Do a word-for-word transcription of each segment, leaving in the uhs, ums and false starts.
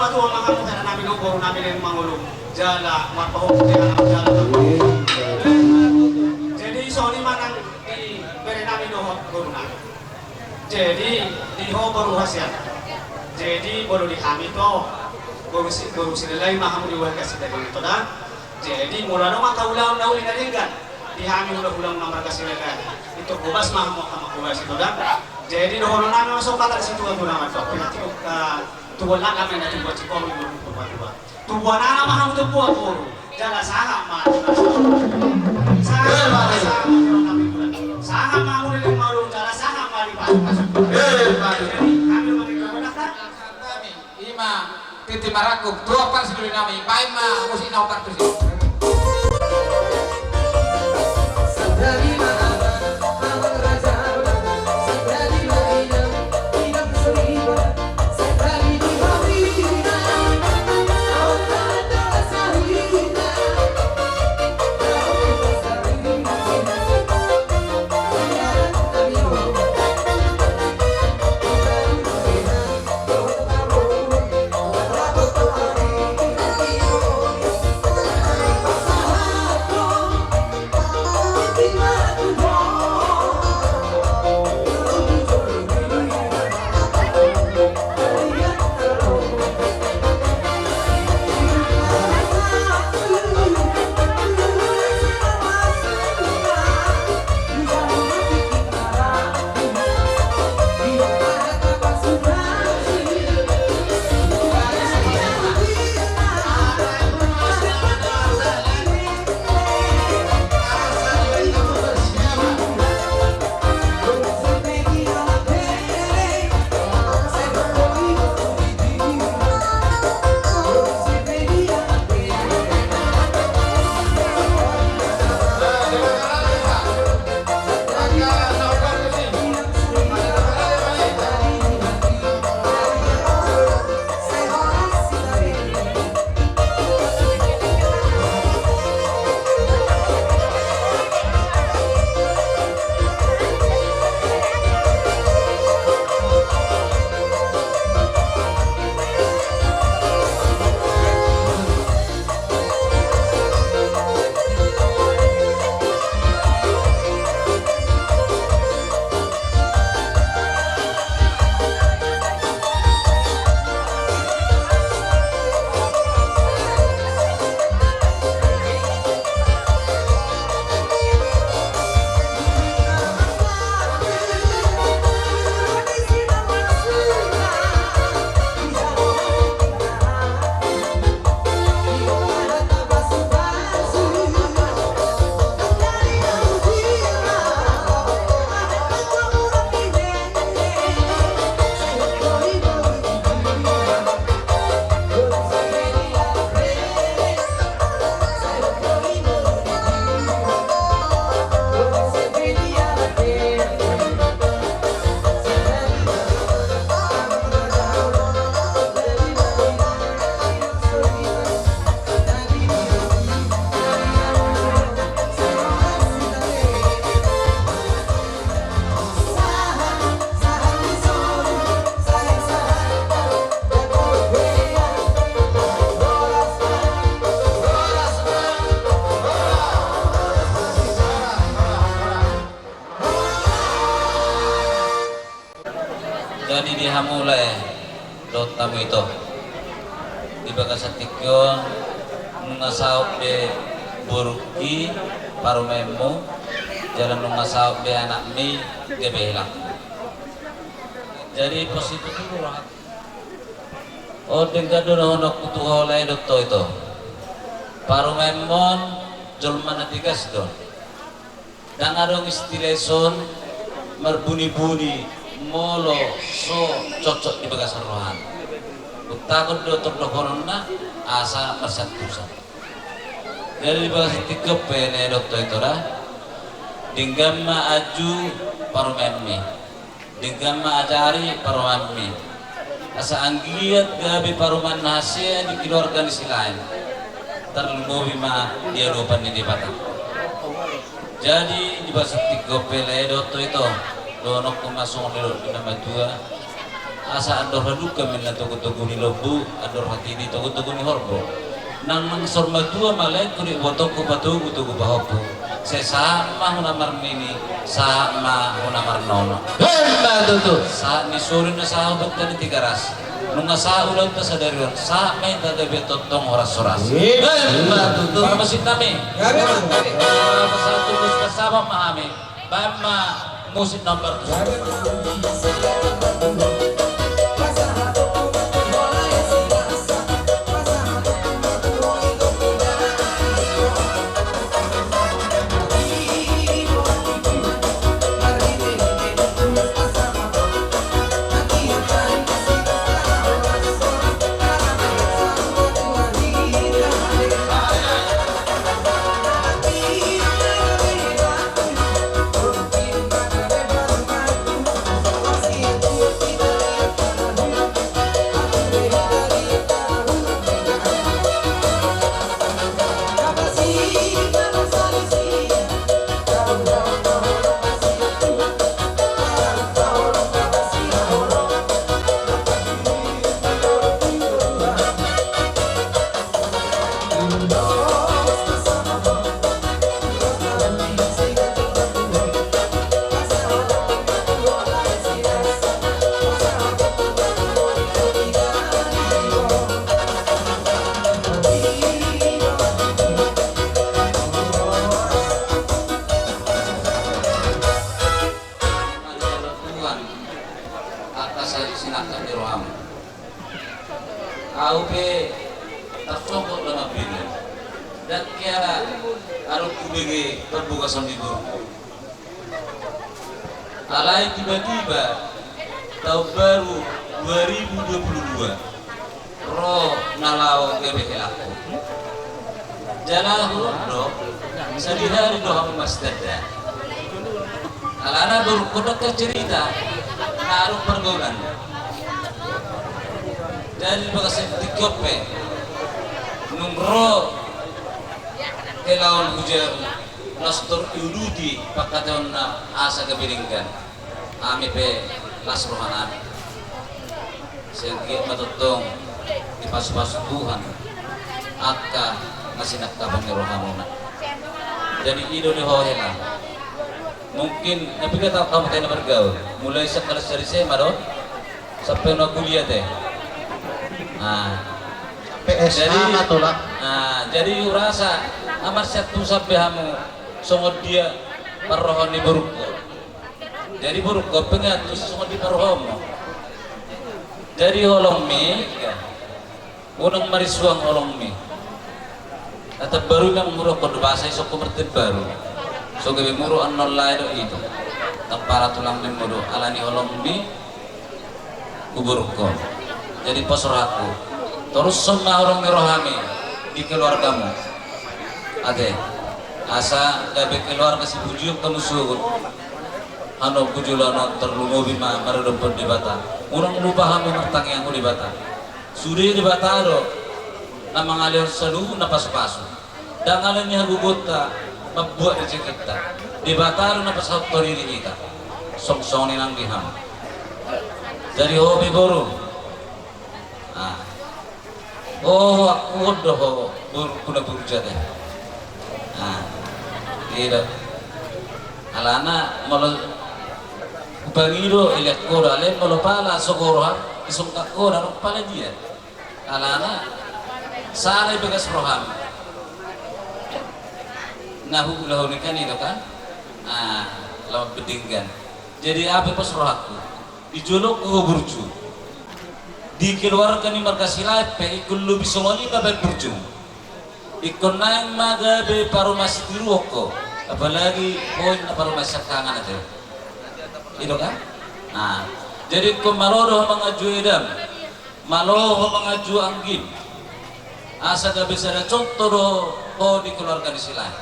Tua ma hamu hera nami dohot boru nami, leleng mangolu jala marpahohot, jala marpahohot. Jadi songon i ma nang di bere nami dohot boru nami. Jadi di ho boru hasian. Jadi molo di hami do, boru si, boru Silalahi ma hamu di Walikasi tadi, to da. Jadi molo adong angka ulaon na uli na denggan di hami hulahula na marga Silalahi, itu hobas ma hamu angka hobas i, to da. Jadi dohonon nami ma songon hata ni situa-tua na mandok, pinantikan, eh, tubuan langka ma na tubuan sikoru, tubuan tua. Tubuan anak ma hamu, tubuan boru. Jala sahat ma. Sahat ma, sahat ma, sahat ma, leleng mangolu, jala sahat ma di pasu-pasu. Jadi kami mangkikau dah. Ima titi marangkup, tua parsiduri nami, baen ma musik na opat tusi. Jadi di hamu lae dohot hamu ito, di bagasan tingki on nunga saut be borungki parumaenmu, jala nunga saut be anakmi gabe helangku. Jadi pos itu tu rohat. O, denggan do dohononku tu ho lae dohot ho ito. Parumaenmon jolma na tegas do. Ndang adong istilah i son marbuni-buni molo so cocok di bagasan rohana. Hutangkon do tor dohononna asa marsantusan. Jadi di bagasan tingki on pe lae dohot ho ito da. Denggan ma aju parumaenmi. Denggan ma ajari parumaenmi. Asa anggiat gabe parumaen na hasea di keluarga ni Silaen. Tarlumobi ma di adopan ni Debata. Jadi di bagasan tingki on pe lae dohot ho ito, dohononku ma songon nidok ni na matua. Asa andor halumpang ma na togu-togu ni lombu, andor hatiti togu-togu ni horbo. Nang, nang saur matua ma laengku, di botongku patogu-togu pahompu. Sai sahat ma huna marnini, sahat ma huna marnono. Ima tutu. Sahat ni solu na sahat hubanta ni Tigaras. Nunga sahat ulaonta sadari on, sahat ma hita gabe tongtong horas-horas. Ima tutu. Parmusik nami. Gabe ma. Pasahat tu musik, pasahat ma hami. Baen ma musik nomor tujuh. Tuhan, angka sa-, sinangkap ni roham. Ahu pe tarsonggot do mambege. Ndang hea adong hubege parbagason ni boru. Alai tiba-tiba taon baru dua ribu dua puluh dua. Ro na laho gabe helangku. Jala hurang do, sadihari do hamu martanda. Alana borungkon do angka cerita na adong pargaulan. Jadi bagasan tingki on pe, nung ro hela on hujan, las tor diuduti pangkataionna asa gabe denggan. Hami pe las rohanami. Sai anggiat ma tongtong dipasu-pasu Tuhan angka na sinangkapan ni rohamuna. Jadi i do di ho hela. Mungkin na piga taon hamu te na margaul? Mulai sian kelas sari S M A do sampe na kuliah te. Nah. Sampe S A jadi, ma tolak. Nah, jadi hurasa na marsiantusan be hamu songon dia parrohahon ni borungkon. Jadi borungkon pe nga antusan songon dia parrohahonmu. Jadi holongmi, unang marisuang holongmi. Na tambaru i ma muruk do, bahasa isongku martambaru. So gabe muruk annon lae do i do. Tampala tulang ni muruk alani holongmi. Huborungkon. Jadi pos rohangku, torushon ma holong ni rohami di keluargamu. Ate, asa gabe keluarga sipujion hamu sogot. Hamu tu joloan on tarlumobi ma maradophon Debata. Unang lupa hamu martangiang tu Debata. Sude Debata do na mangalehon saluhut na pasu-pasu. Ndang alani hagogoonta mambuat rejekinta. Debata do na pasahathon i di hita. Song songon i nang di hamu. Jadi ho pe boru. Ah. Oh, ho, angkuhon do ho borungku na burju ate. Ah. I do. Alana molo hupangido, ilean ho do, alai molo pala so goro ha, isungkap ho do, adong pala dia. Alana sala i bagas roham. Na huulahon i kan i do kan? Ah, laho bedenggan. Jadi aha pe pos rohangku, di jolongku ho burju. Di keluarga ni marga Silaeb pe ingkon lobi songon i ma baen burjum. Ingkon naeng ma gabe parumaen sitiruon ho. Apalagi ho na parumaen siangkangan ate. I do kan? Nah, jadi ingkon malo do ho manganju edam. Malo ho manganju anggim. Asa gabe sada contoh do ho di keluarga ni Silaeb.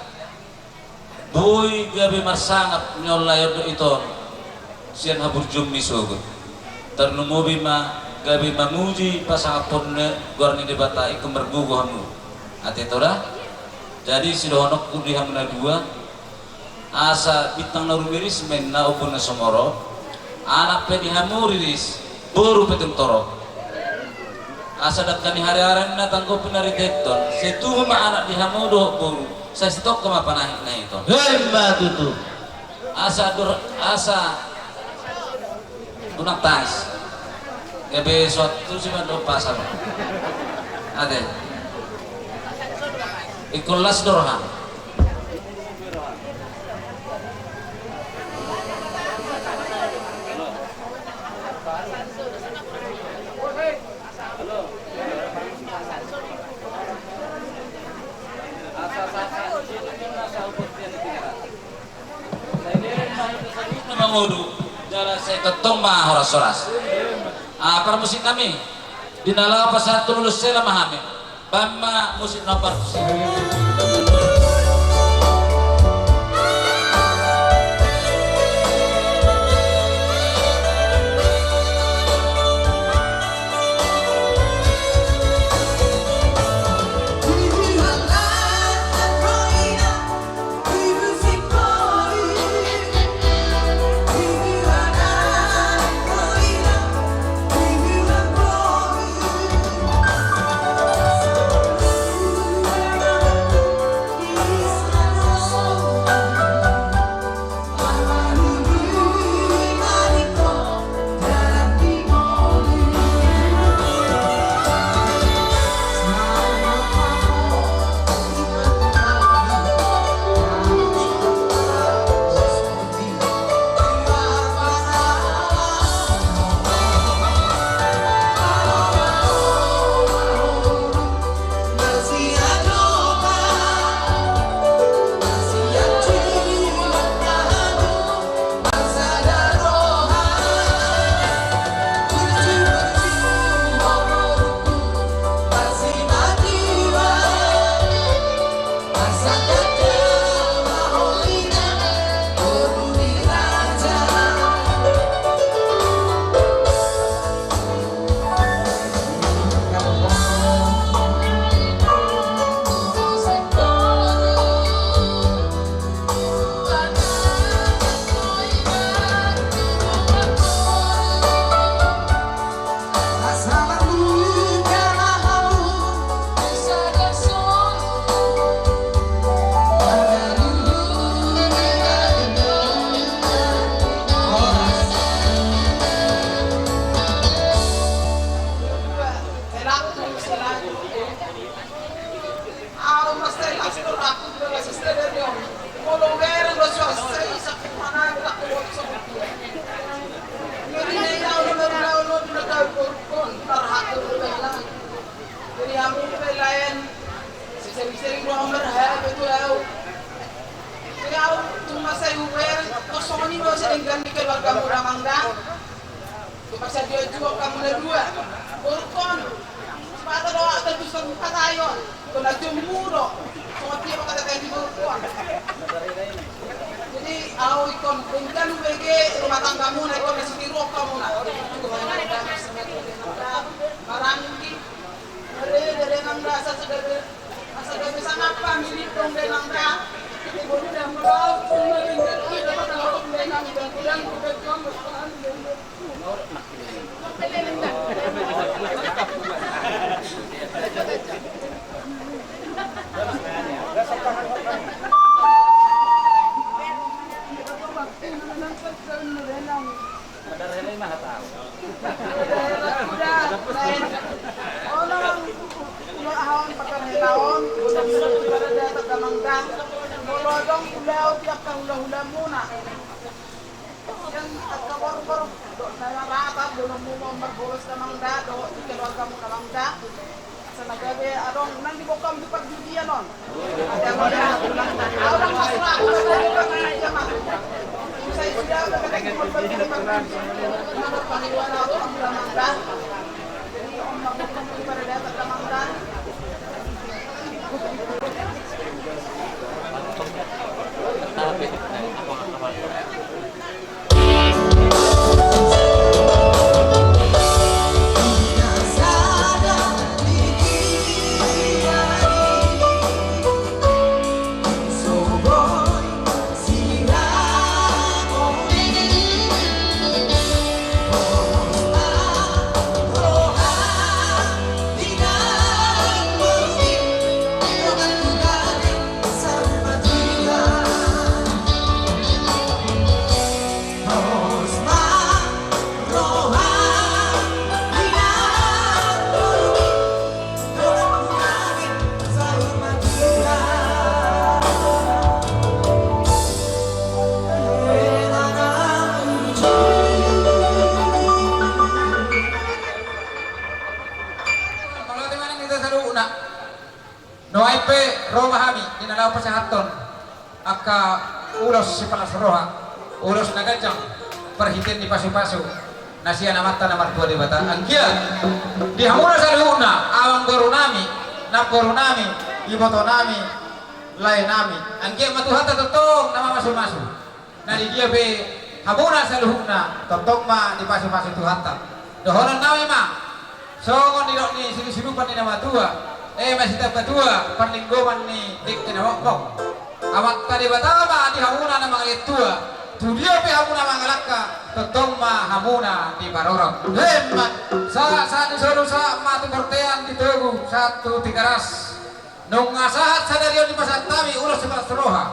Boi gabe marsangap nion lae on dohot ito on sian haburjuonmi sogot. Tarlumobi ma gabe mamuji pasangaphon goar ni Debata, ingkon margogo hamu. Ate to da? Jadi sidohononku di hamu na dua, asa bintang na rumiris ma inna, ombun na sumorop, anak pe di hamu riris, Boru pe tung torop. Asa dangka ni hariara na tanggo pinariteton, sai tubu ma anak di hamu dohot boru, sai sitongka ma panahit na i on. Emma tutu. Asa dur, asa unang tangis. Gabe suatu si mandok pasal. Ate. Ingkon las do roham. Mangudu jala sai tongtong ma horas-horas. Ah, parmusik nami. Di na laho pasahat tu ulos sela ma hami. Baen ma musik na parmusik. Au ma sai las do rohangku di bagasan sadari on. Molo bereng do suara sai saku manang tak kuat saku. Ngeri na i au na marulaon on na kau gorkon marhak do bereng. Jadi hamu pe laen siseri-seri do hamu marhak do tu au. Jadi au tung ma sai hubereng kosong i do sedenggan di keluargamu damang da. Tung ma sai diajuang hamu na dua. Gorkon. Sipata do au tebus hamu patai on. Kona jommu do. Songon dia maka tatai di gorkon. Jadi au ingkon denggan ubege rumah tanggamuna ingkon na sitiruon hamuna. Ingkon na denggan semangat denggan maranggi. Mareda denggan rasa sedabe. Asa gabe sangap hami lintong denggan da. Ibonda melaut rumah denggan da. Mata lopok denggan da. Godang godang godang godang. Molo adong ulaon di angka hulahulamuna, sian angka borbor dohot na rata, bolonmu ma marboros damang da dohot di keluargamu damang da. Asa na gabe adong nang diboan hamu tu parjudian on. Pe ro ma hami di na laho pasahathon angka ulos sipalas roha, ulos na ganjang, parhitean ni pasupasu na sian Amanta na martua Debata. Anggiat di hamuna saluhutna, amangboru nami, namboru nami, iboto nami, lae nami, anggiat ma Tuhanta tongtong na mamasumasu. Na di dia pe hamuna saluhutna tongtong ma dipasupasu Tuhanta. Dohonon nami ma songon nidok ni silusilupan ni na matua: E ma sitamba tua, parlinggoman ni dengke na mokmok. Amanta Debata ma di hamuna na mangalean tua, tu dia pe hamuna mangalangka, tongtong ma hamuna diparorot. Emma, sahat-sahat ni solu, sahat ma tu bontean, di togu, sahat tu Tigaras. Nunga sahat sadari on dipasahat hami ulos sipalas roha,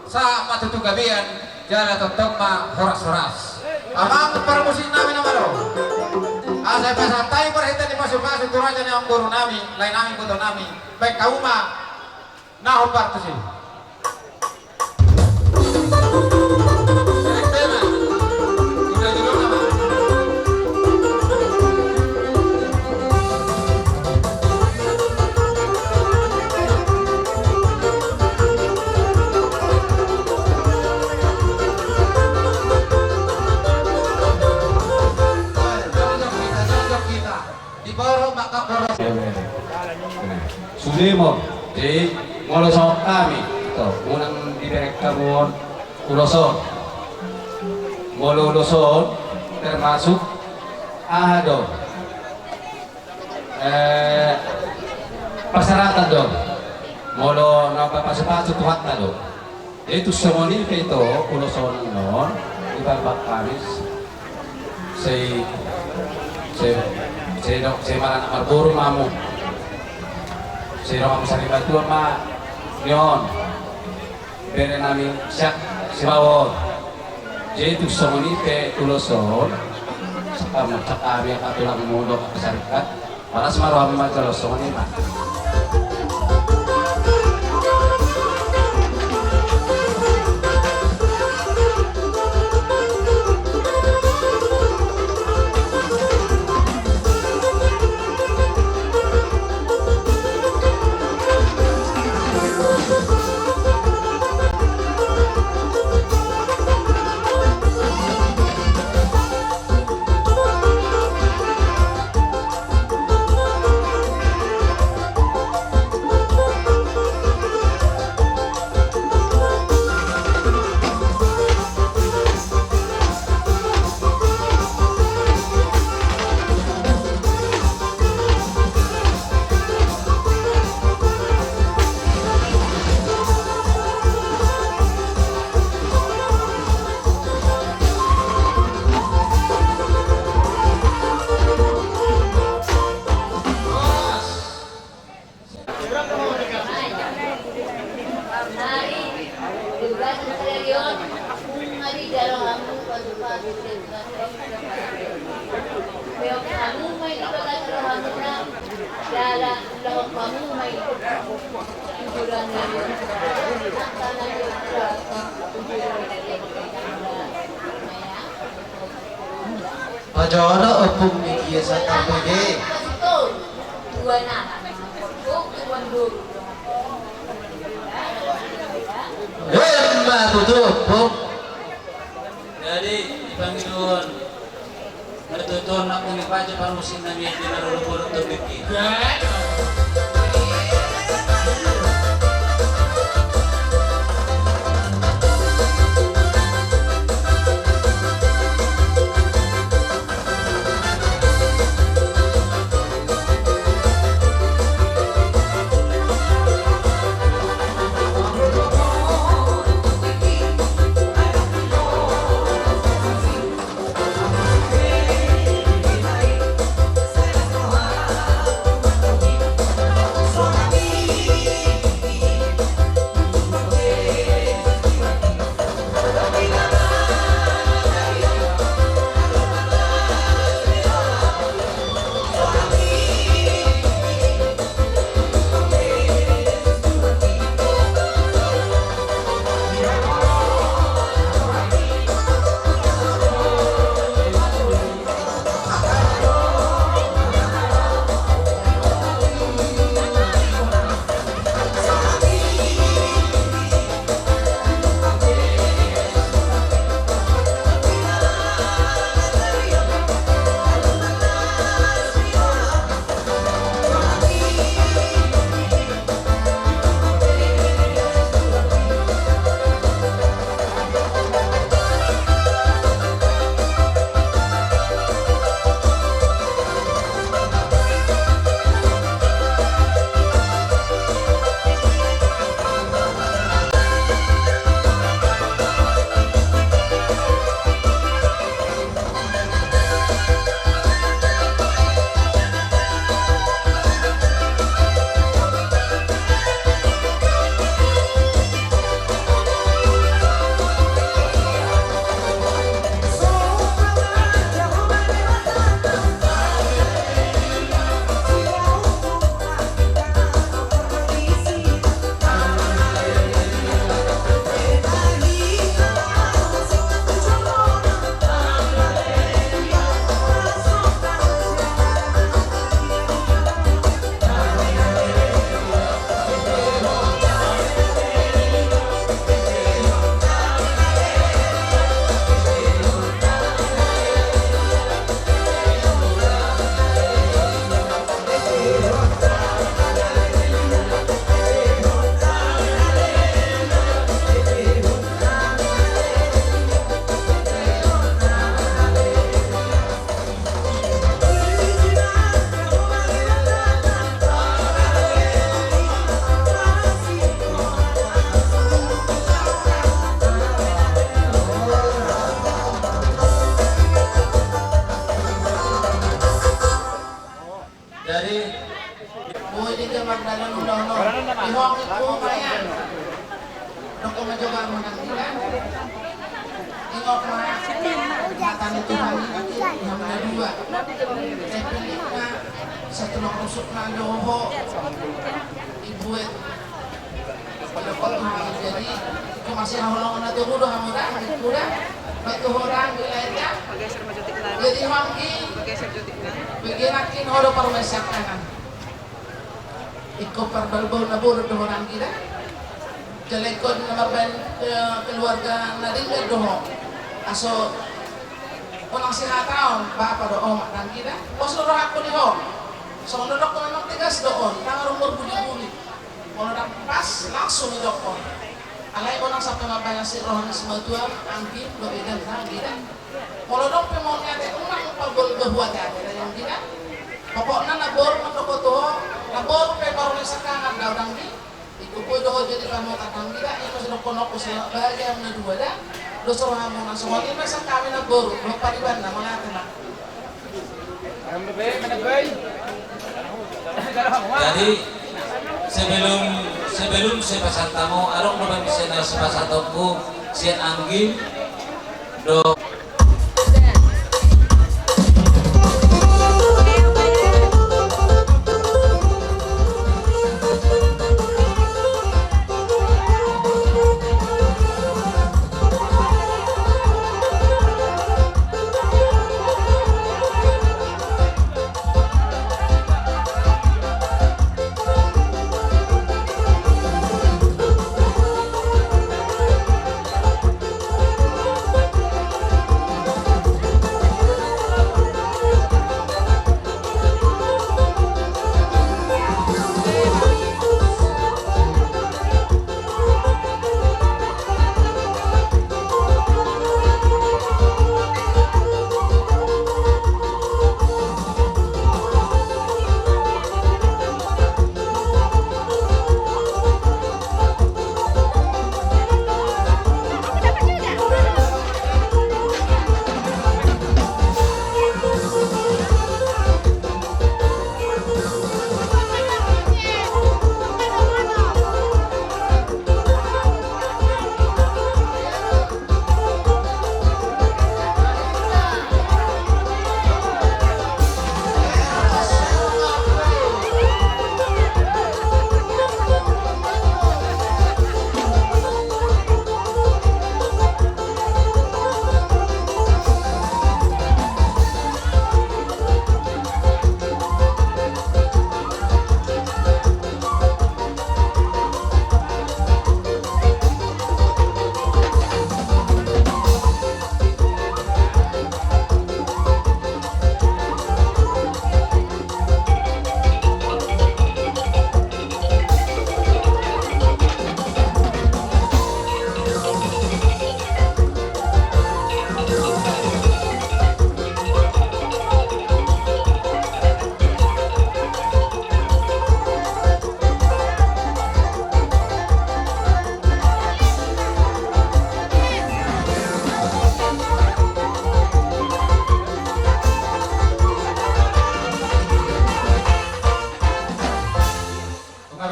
sahat ma tu gabean jala tongtong ma horas-horas. Amang parmusik nami na malo, asa dipasahat hami parhitean ni pasupasu tu raja ni amangboru nami, lae nami, iboto nami. Baen hamu ma, na hombar tusi. Di borok maka boros. Sude ma, jadi molo songon hami, to, unang dibereng hamu on ulos on. Molo ulos on termasuk aha do, eh, persyaratan do. Molo na pasu-pasu Tuhanta do. Jadi tung songon i pe ito, ulos on on, di Bambang Kamis, sai, sai, sai dok, sai maranak marboru ma hamu. Sai dok hamu sari matua ma, ni on. Bere nami siak sibawa on. Jadi tung songon i pe ulos on, saka, saka biar katulang mudo ka sarikat. Palas ma roham ma jolo songon i ma. Pajolo ompung ni dia santap bege. Emma tutu ompung. Jadi dipanggil on. Bertutur nak mengikuti parusin nami di marulu-ulu tubik. Jadi, boi di jaman dalam undang-undang. Di hong itu lumayan. Dok, kau mencoba menang kita. Ingot ma, mata ni Tuhan ini, yang ada dua. Saya pilih ma, satu lo rusuk na doho. Ibu, eh. Jadi, kau masih haholongan atau kuda, hamu dah, kuda. Batu orang, wilayah. Jadi, hongki. Begerakin holo parmesak kanan. Iko parbalbau na boru do ho danggi da. Jala iko na marbaen, eh, keluarga na denggan do ho. Aso unang sihataon bapa do omak danggi da. Pos do rohangku di ho. Songon didok memang tegas do on, ndang adong marbuli-buli. Molo ndang pas langsung didokkon. Alai unang sampe mambahen asi roha ni simatua, anggi do eda danggi da. Molo adong pe mauliate unang pabol bahua ate-ate da danggi da. Pokokna na boru mandok ho tu ho, na boru pe paroloi sangkangan da ho danggi. Iko boi do ho jadi pamotan danggi da, iko so dokkon ho selamat bahagia hamu na dua da. Dos rohamu na songon i ma sangkami na boru, dohot paribanna, mauliate ma. Jadi, sebelum, sebelum sipasahat hamu, adong do baen muse na sipasahatonku sian anggi do.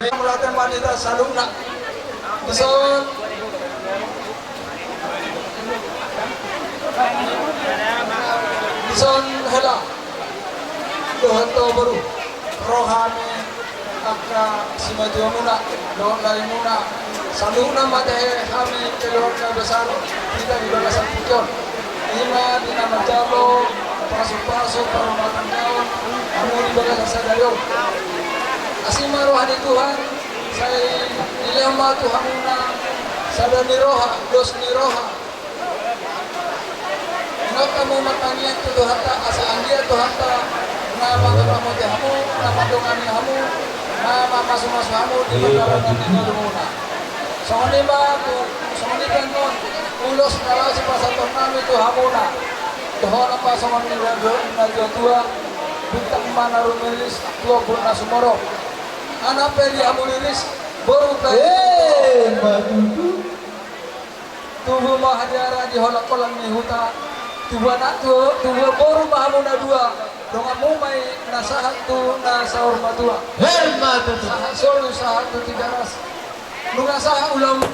Mauliate ma di hita saluhutna. Dison, dison hela dohot boru, ro hami angka simatuamuna dohot laemuna, saluhutna ma tahe hami keluarga besar hita di bagasan tingki on. I ma di na manjalo pasu-pasu parumatanggaon hamu di bagasan sadari on. Asi ma roha ni Tuhan, sai dilehon ma tu hamuna sada ni roha, dos ni roha. Ingot hamu martangiang tu Tuhanta, asa anggiat Tuhanta na mangaramoti hamu, na mandongani hamu, na mamasu-masu hamu di pardalangan ni ngolumuna. Songon i ma tu, songon i pe annon ulos na laho sipasahaton nami tu hamuna. Dohonon ma songon ni na tua-tua, bintang ma na rumiris tu ombun na sumorop. Anak pe di hamu riris, boru pe. Eh, ma tutu. Tubu ma hadiara di holang-holang ni huta. Tubu anak, tubu, tubu boru ma hamu na dua. Donganmu ma i na sahat tu na saur matua. Emma tutu. Sahat solu, sahat tu Tigaras. Nunga sahat ulaon.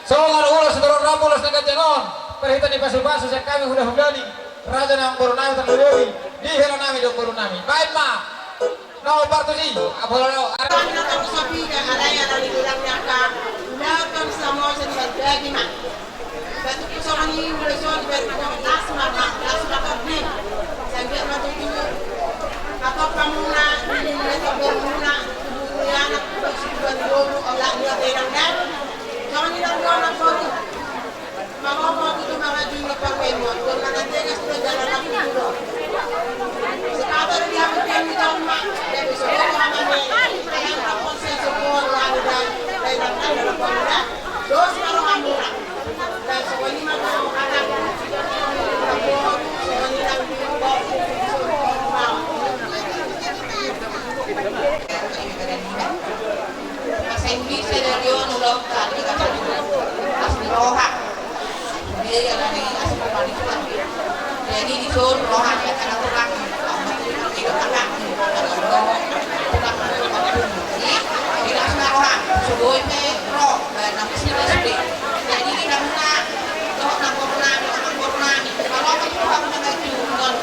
Songon ulos sitorop rambu ulos na ganjang on, parhite ni pasupasu sian hami hulahula ni raja nang boru nami tarlumobi di hela nami dohot boru nami. Baen ma. Na hombar tusi, apala na. Kami na tahu sapi dan ada yang ada di dalamnya kan. Udah kan sama saya dibagi mak. Batu kusong ni udah so dibagi mak. Las mak, las mak kan ni. Sambil mak tutu. Apa kamu nak? Ini nak kamu nak? Tubuhnya anak sudah dulu. Allah dia terang dan. Jangan hilang dua anak baru. Mangomot tu mangajui na parmemot, jolma na tegas tu jala na pujolo. Sipata do di hamu tiang ni jolma, jadi so doko hamame, ayam na konsen so buat lalu dan, dan dan dan dan dan dan. Dos ma rohamuna. Dan songon i ma do anak, songon i nang di. Masa Indonesia dari on ulang tadi kata las ni roha. Dia yang ada las ni roha itu kan. Jadi di son roha dia karena tulang. Tidak kena. Tulang. Jadi las ni roha. Seboi pe roh. Nama sini sudah. Jadi kita guna. Dohot nang boru nami, dohot nang boru nami. Kalau aku tuh aku nggak tahu.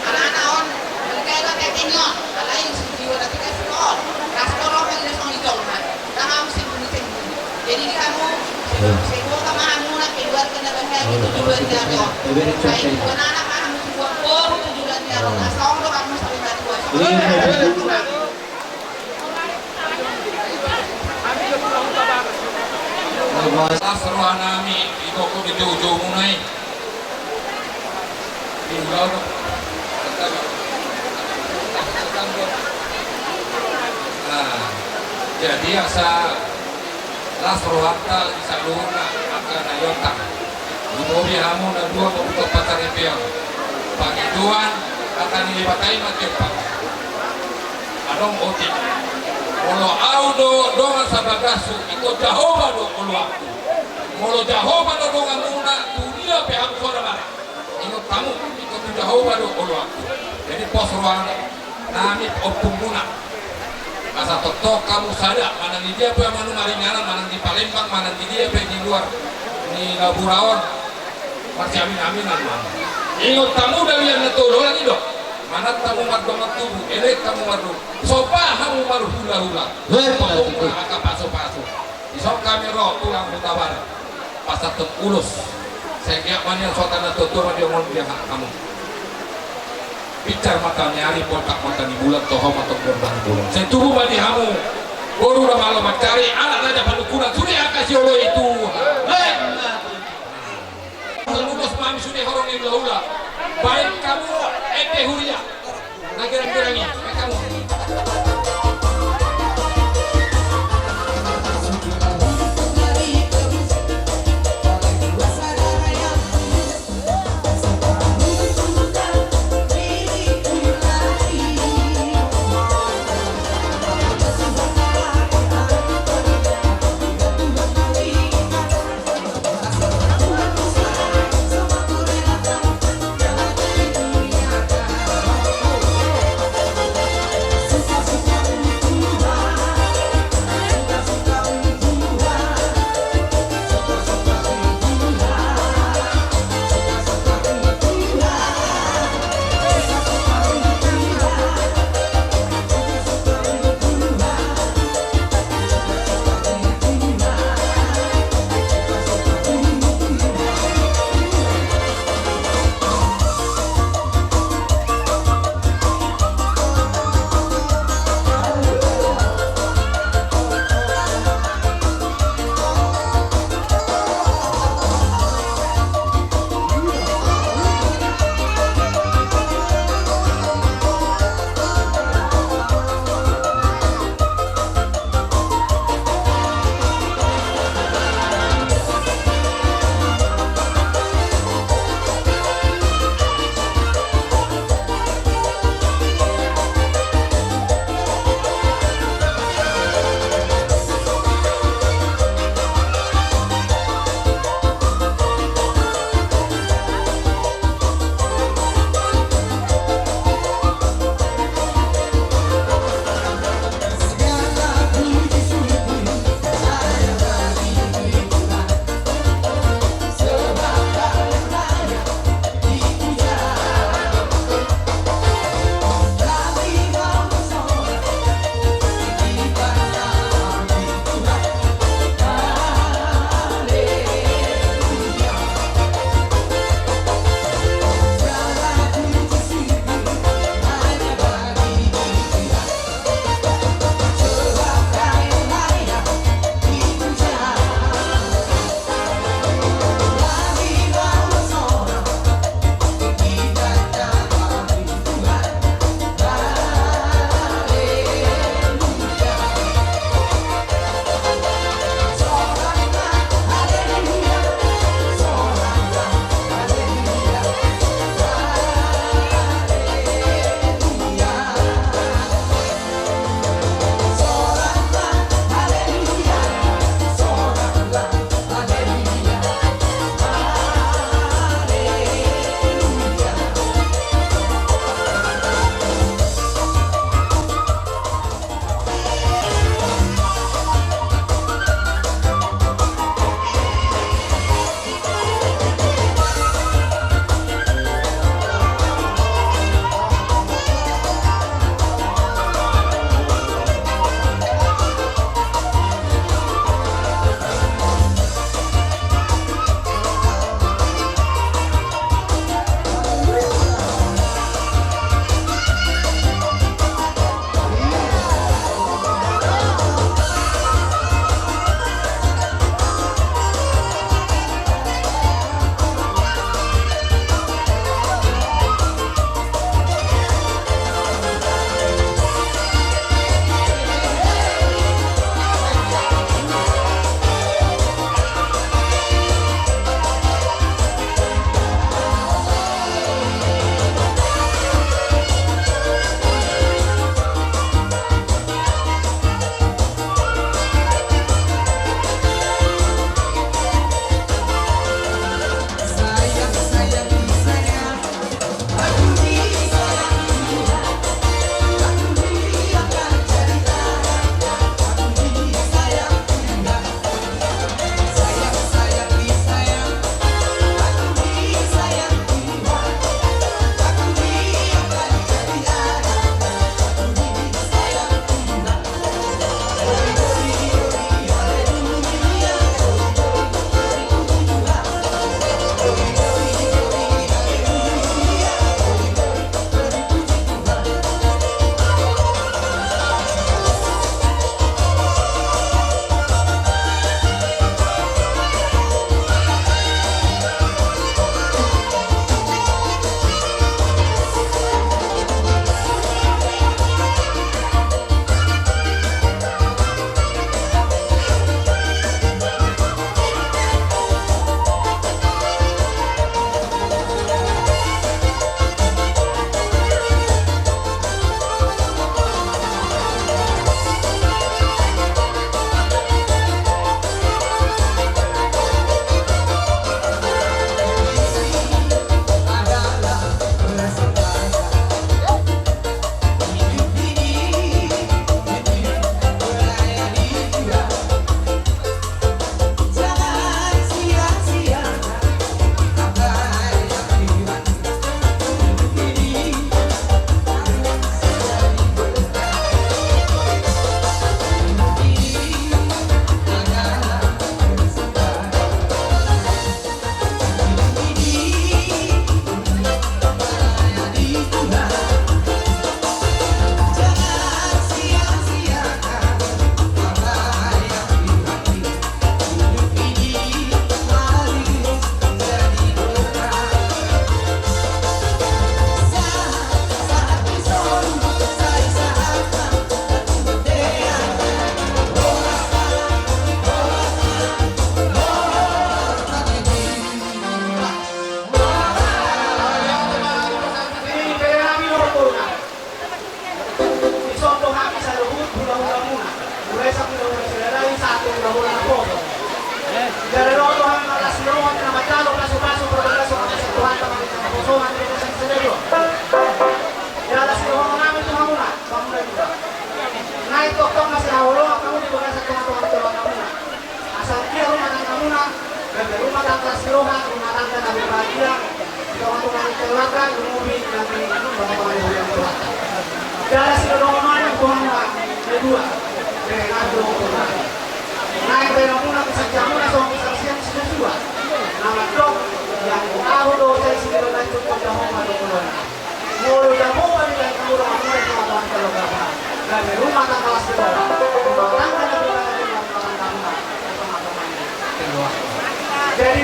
Anak-anak on, mereka itu tekniknya on, alai si jiwa nanti kan sudah on. Ras tolong kan dia sama hijau kan, dah kamu sembunyi sembunyi. Jadi di kamu, sembunyi sembunyi sama kamu nak keluar kena bahaya itu tujuannya on. Baik bukan anak kamu buat boru tujuannya on. Asal lo kamu sampai mati. Las roha nami, di toko di jauh-jauh mulai. Di ulau. Nah, jadi asa las rohanta di saluhutna angka na iontang. Lumobi hamu na dua mambuka pansaripeon. Pangidoan angka ni Debata i ma tiop. Adong otik. Molo au do dongan sabagashu, ingkon Jahowa do oloanku. Molo Jahowa do donganmuna, tu dia pe hamu soada bara. Ingot hamu, ingkon tu Jahowa do oloanku. Jadi pos roha nami ompungmuna. Asa tongtong hamu sada, manang di dia pe hamu maringanan, manang di Palembang, manang di dia pe di luar ni Laburaon. Marsiamin-aminan ma. Ingot hamu dalihan na tolu holan i do. Manat hamu mardongan tubu, elek hamu mardongan. Sopa hamu marhula-hula. Sopa hamu angka pasu-pasu. Dison hami ro tulang Hutabarat. Pasahat ulos. Sai giat ma nian soatan na tuatua ma diongol dia hamu. Pincar mata ni ari, poltak mata ni bulan, toho ma tong bulan. Sai tubu ma di hamu boru na malo mancari, anak raja panungkunan, sude angka sioloi Tuhan. Terlulus ma hami sude horong ni hula-hula. Baen hamu ende huria. Na girang-girang i, baen hamu.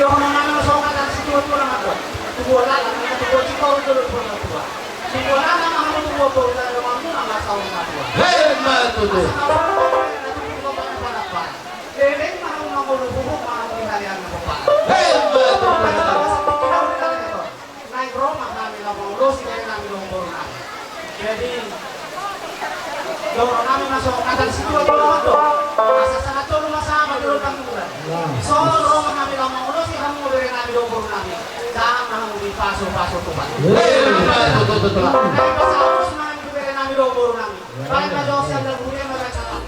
Dohonon nami ma songon hata ni situatua na mandok: Tubuan laklak ma tubuan sitoru jolo di bona tua. Tubuan laklak ma hamu tubuan boru, jala donganmuna ma saur matua. Emma tutu. Asa hamu na tubu di lompan na panak-panak. Leleng ma hamu mangolu, bubuk ma hamu di hali-hali na pomparan. Emma tutu. Asa hamu na tubu di lompan na panak-panak. Naeng ro ma hami laho mangulosi bere nami dohot boru nami. Jadi, dohonon nami ma songon hata ni situatua na mandok: Asa sahat jolo ma sahat di lompan kuburan. Songon ro ma hami laho mangulosi hamu bere nami dohot boru nami, ndang ma hamu dipasupasu Tuhan. Emma tutu. Naeng pasahat ma hami tu bere nami dohot boru nami. Baen ma jo sian dalan, huria ma baen salam.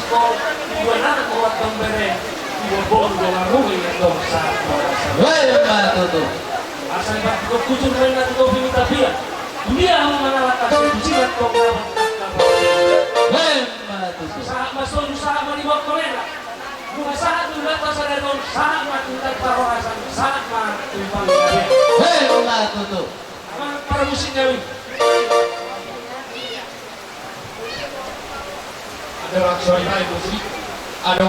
Dua anak, dua bere, dua boru, dua marhumi, dua sahat. Emma tutu. Asa dipatikok kujur ma inna tu topi ni tapian. Dia hamu mangalangka, sepusiran tong dapat. Emma tutu. Sahat ma solu, sahat ma di botolena. Nunga sahat tu hulanta sadari on, sahat ma tu huta parhorasan, sahat ma tu panggabean. Emma tutu. Amang parmusik nami. Ada raksasa itu sih. Ada.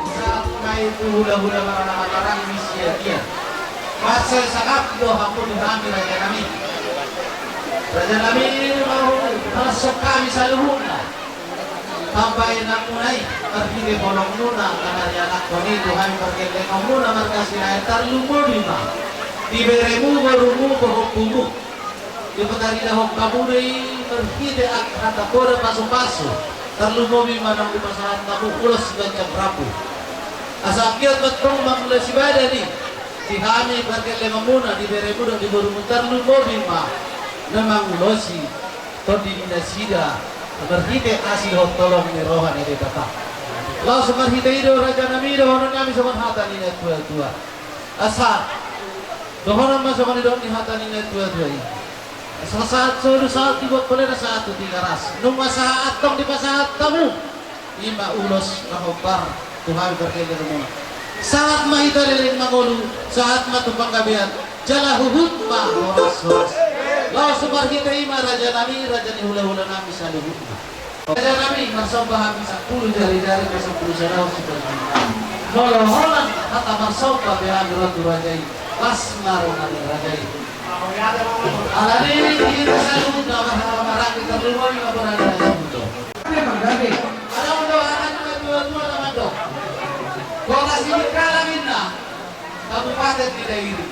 Sahat ma i tu hulahula marhamaranggi sian ia. Mansai sangap do hamu tu hami rajanami. Rajanami, marhongkop hami saluhutna. Pambahenanmuna i, marhite holongmuna na narianakhon i tu hami pargellengonmuna marga Sirait, tarlumobi ma di beremu, borumu, pahompumu. Dipataridahon hamu do i marhite angka hata poda pasupasu, tarlumobi ma naung dipasahat hamu ulos ganjang rambu. Asa anggiat ma tong mangulosi badan i di hami pargellengonmuna, di beremu dohot di borumu, tarlumobi ma na mangulosi tondi ni nasida marhite asi dohot holong ni roha ni Debata. Laos marhite i do rajanami dohononnami songon hata ni natuatua. Asa dohonon ma songon nidok ni hata ni natuatua i. Asa sahat solu, sahat di botolena, sahat tu Tigaras. Nunga sahat tong dipasahat hamu. I ma ulos na hombar tu hami pargellengonmuna. Sahat ma hita leleng mangolu, sahat ma tu panggabean, jala huhut ma horas-horas. Laos marhite i ma rajanami, raja ni hulahulanami saluhutna. Rajanami, marsomba hami sampulu jari-jari, sampulu sada, sampulu sada. Molo holan hata marsomba pe hami ro tu raja i, las ma roha ni raja i. Alani i hita saluhutna marhamaranggi, tarlumobi ma bona ni hasuhuton. Adong do anak na dua-dua na mandok. Kota Sidikalang inna. Kabupaten ni Dairi.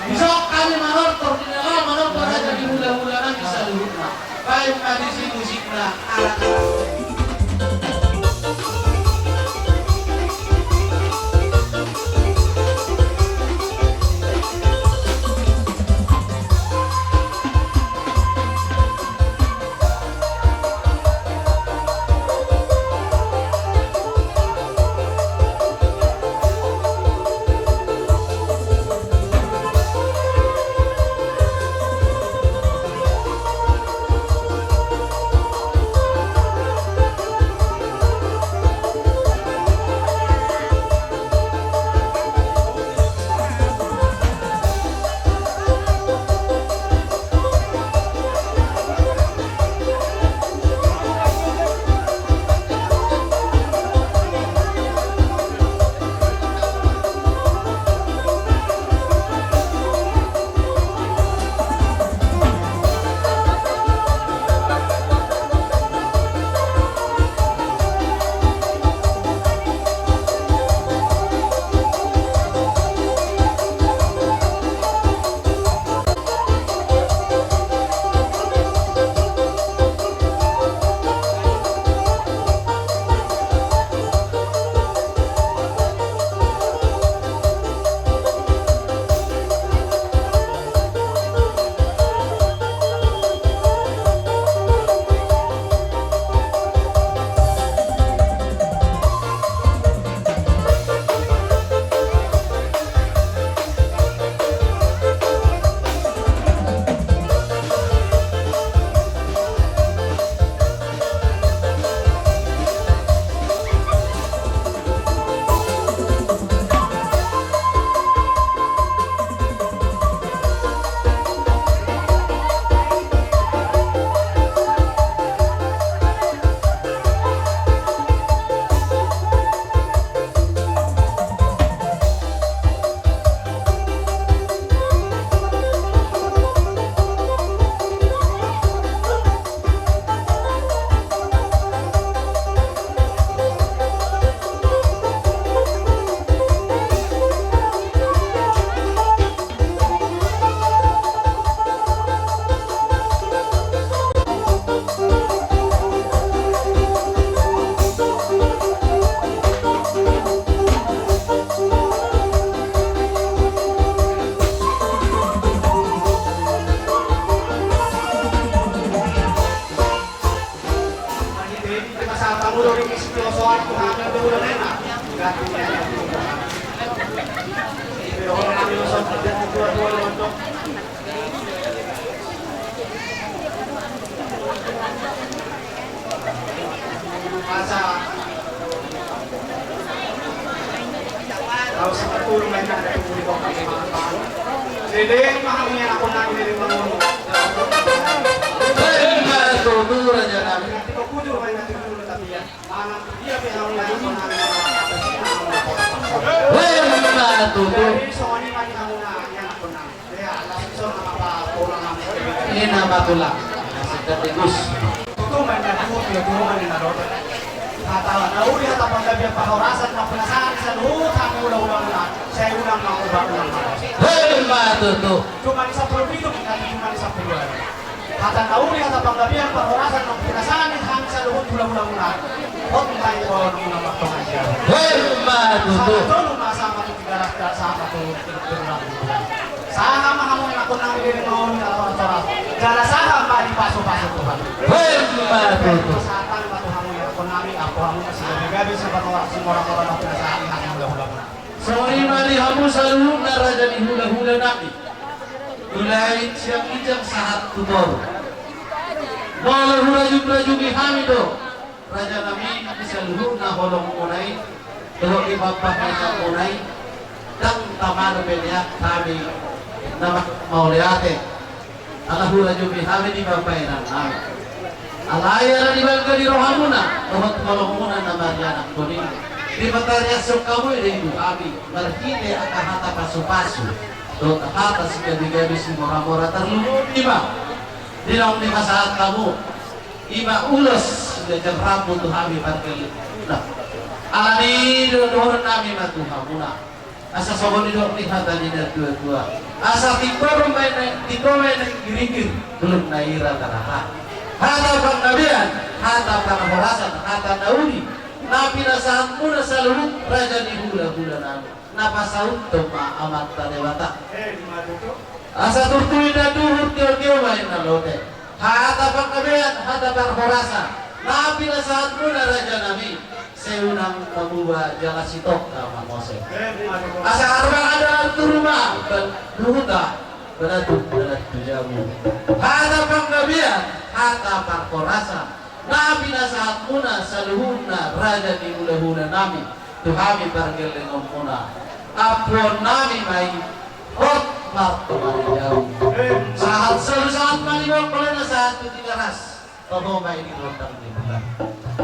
Dison hami manortor di na laho manomba raja ni hulahulanami saluhutna. Baen ma disi musikna, anak-anak. Asa, au sapuluh menit ada tujuh ribu kali makan. Sedeng mahal ni aku nang diri bangun. Hei, ma tutu, raja nami. Tiga puluh menit tujuh tapi ya. Hei, ma tutu. Ini nama tulang. Sekaligus. Hata na uli, hata panggabean parhorasan, na pinasahat ni saluhut hami hulahula muna. Sai unang manguba, unang manguba. Hei, ma tutu. Cuma di sapuluh pitu, cuma di sapuluh. Hata na uli, hata panggabean parhorasan, na pinasahat ni hami saluhut hulahula muna. Hot ma i, hot ma i, hot ma i. Hei, ma tutu. Sama tolu ma, sama tu tiga rasta, sama tu tiga rasta. Sahat ma hamu na konnang di diri maon na tora-tora. Jala sahat ma dipasupasu Tuhan. Hei, ma tutu. Sahat ma tu hamu na konnang, apo hamu na sigabe-gabe, sipatora, simora-tora, na pinasahat ni hami hulahula muna. Songon i ma di hamu saluhutna raja ni hulahula nami. Mulai siang ginjang sahat tu toru. Molo hurajum-rajumi hami do raja nami di saluhutna holong muna i, dohot di pambahenan muna i, ndang tamana pe nian hami na mauliate. Ala hurajumi hami di pambahenan nami. Alai ala dibangga di rohamuna dohot holong muna na marianak on i, dipatariashon hamu i do tu hami marhite angka hata pasupasu dohot hata sigabe-gabe, simora-mora, tarlumobi ma di naung dipasahat hamu. I ma ulos di ajar rambu tu hami pargellengon muna. Alani i do dohonon nami ma tu hamuna. Asa songon nidok ni hata ni na tua-tua. Asa timbor ma i na, timbor ma i na ginggir-ginggir, bulung na i rata-rata. Hata panggabean, hata parhorasan, hata na uli na pinasahat muna saluhut raja ni hulahula nami. Na pasahathon ma Amanta Debata. Asa turtu i na duhur, tio-tio ma i na lote. Hata panggabean, hata parhorasan na pinasahat muna raja nami, sai unang manguba jala sitongka ma muse. Asa arba ada tu rumah, ban duhuta, banatu, banatu jamu. Hata panggabean, hata parhorasan na pinasahat muna saluhutna raja ni hulahula nami tu hami pargellengon muna. Ampuon nami ma i, hot martua ni jabu. Sahat solu, sahat ma di bongkol, na sahat tu Tigaras. Toho ma i di gondang ni bulan.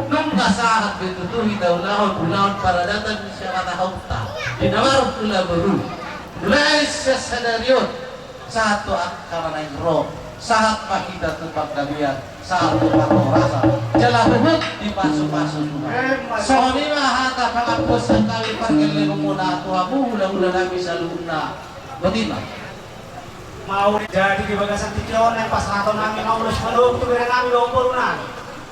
Nunga sahat be tutu hita ulaon, ulaon paradaton sian hata hauta di na marhula boru. Mulai sian sadari on sahat tu angka na naeng ro, sahat ma hita tu panggabean, sahat tu parhorasan, jala huhut dipasu-pasu Tuhan. Songon i ma hata pangampuon sian hami pargellengon muna tu hamu hulahula nami saluhutna. Boti ma. Mau jadi di bagasan tingki on, naeng pasahaton nami ma ulos manogu tu bere nami dohot boru nami.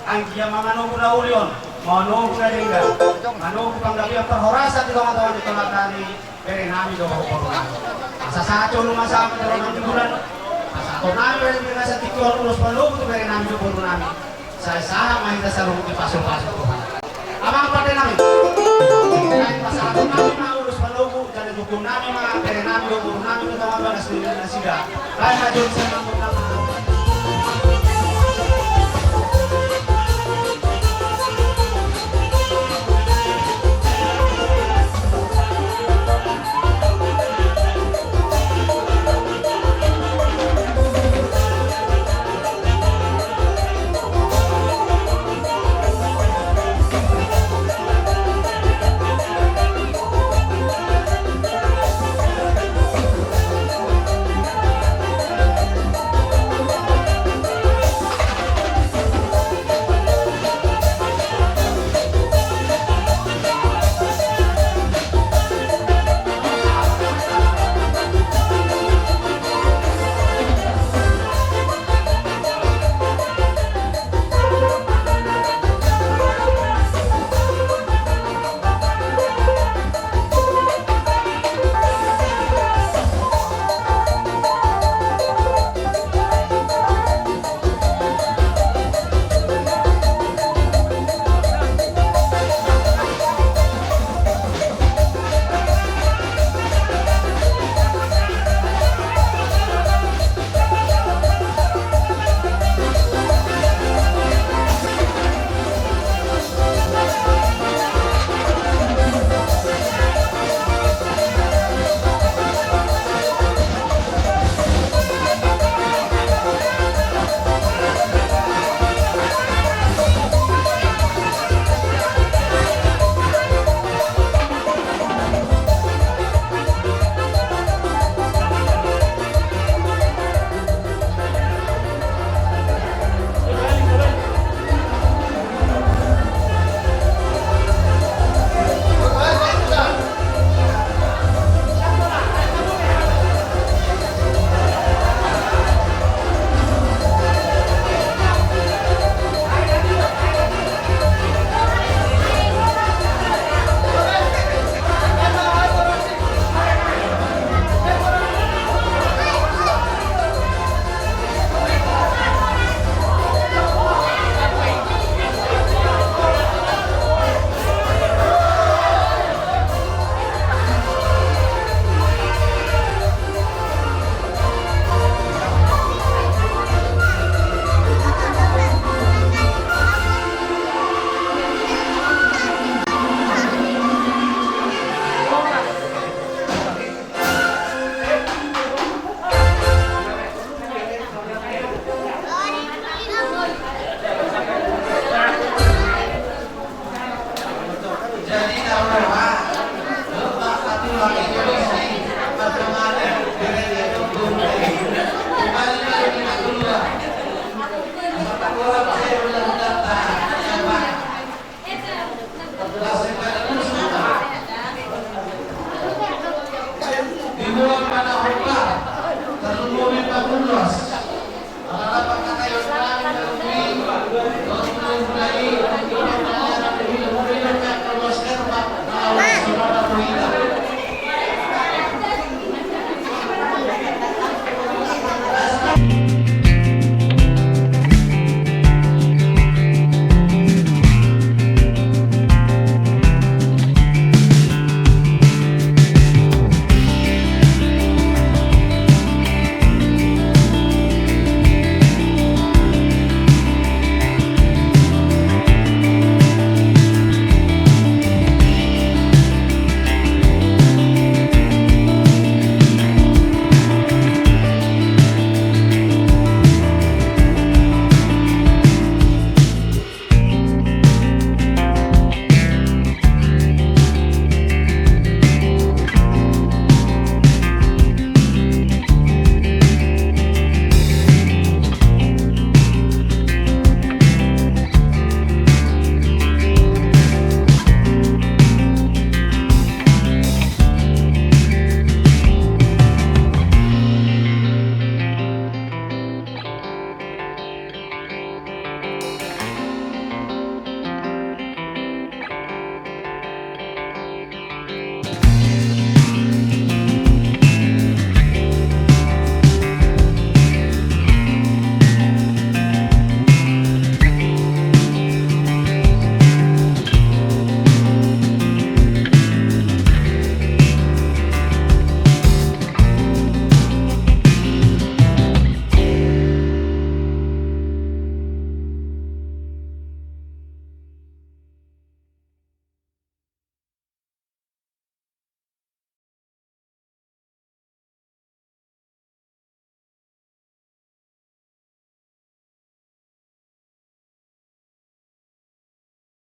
Anggiat ma manogu na uli on, manogu na denggan, manogu panggabean parhorasan di tonga-tonga ni tolata ni bere nami dohot boru nami. Asa sahat solu ma sahat tu ulaon ni bulan. Pasahaton nami ma di bagasan tingki on ulos manogu tu bere nami dohot boru nami. Sai sahat ma hita saluhut dipasu-pasu Tuhan. Amang pande nami. Naeng pasahaton nami ma ulos manogu, jala jukung nami ma bere nami dohot boru nami tu tonga bagas ni nasida. Baen ma jolo sian amang nami.